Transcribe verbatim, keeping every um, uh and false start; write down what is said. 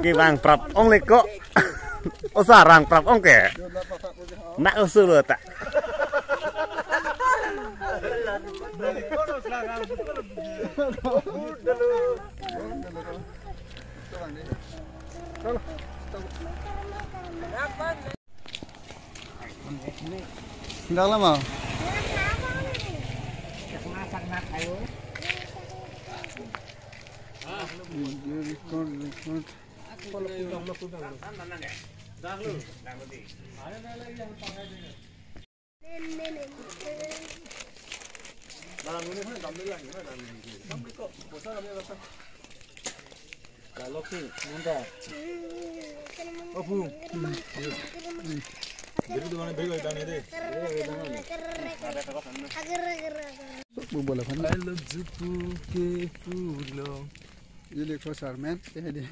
Kevang prap ong le ko. Osa rang prap ong ke. Nak usul ta. Dak lama. Record, record. Bu bola kan? I love you, Puke Pulong. Ye likho, sir, man. Ye di.